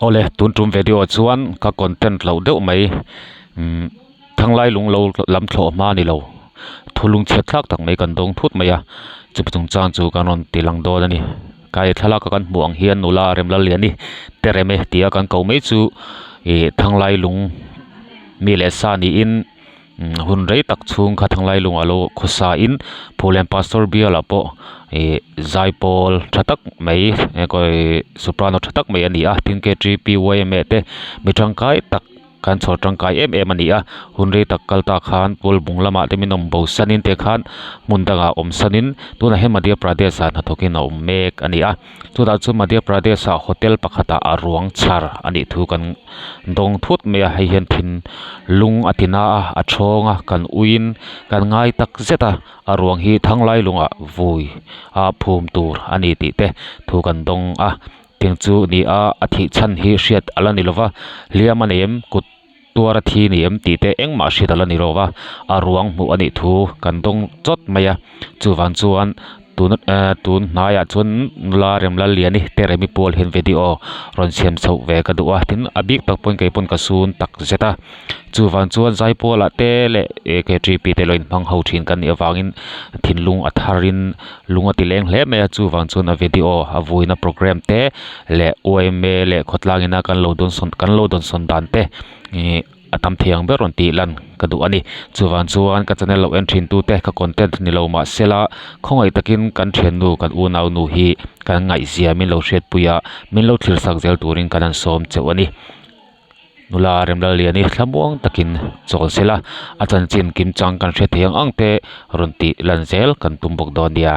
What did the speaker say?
Awle tun tum video ah chuan ka content loh deuh mai umm thanglai lung lo lam thlawh hma a ni lo thu lung chhiat thlak tak mai kan dawng thut mai a chumi chungchang chu kan rawn ti lang dawn a ni kai thlalak a kan hmuh ang hian nula Remlaliani tereme tia kan ko mai chu ih thanglai lung mi leh sa niin. Hun rei tak chhung kha thanglai lungah lo khawsa in Phuhlian Pastor bial ah pawh ih zaipawl tha tak mai soprano tha tak mai a ni a tin k t p y m a te mi tangkai tak kan chhawr tangkai em em a ni a hun rei tak kal ta khan pawl bung lamah te min awm bo san in te khan hmun dangah awm san in tunah hian Madhya Pradesh ah hnathawk in a awm mek a ni a chutah chuan Madhya Pradesh ah hotel pakhat ah a ruang chhar a nih thu kan dawng thut mai a hei hian thin lung a ti na a a thawng a kan uiin kan ngai tak zet a a ruang hi thanglai lungah vui a phum tur a ni tih te thu kan dawng a tiang chu ni a a thih chhan hi hriat a la ni lova hliam a nei em kut tuar a thi ni em tih te engmah hriat a la ni lo va a ruang hmuh a nih thu kan dawng chawt mai a chuvang chuan tun ehh tun hnaiah chuan nula Remlaliani Teremi pawl hian video rawn siam chhoh ve ka duh a tin a bik tak pawhin kei pawn ka sun tak zet a chuvang chuan zaipawl ah te leh eh k t p te lo inhmang ho thin kan nih avangin thinlung a thar in lung a ti leng hle mai a chuvang chuan a video a vuina programme te leh yma leh khawtlang ina kan lo dawnsawn kan lo dawnsawn dan te ihh a tam thei ang ber rawn tih lan ka duh a ni chuvang chuan ka channel lo en thin tute ka content ni lo mahsela khawngaih takin kan thiannu kan unau nu hi kan ngaihzia min lo hriatpui a min lo thlir sak zel turin kan han sawm chauh a ni. Nula Remlalliani thlamuang takin chawl sela a chanchin kim chang kan hre thei ang ang te rawn tih lan zel kan tum bawk dawn nia.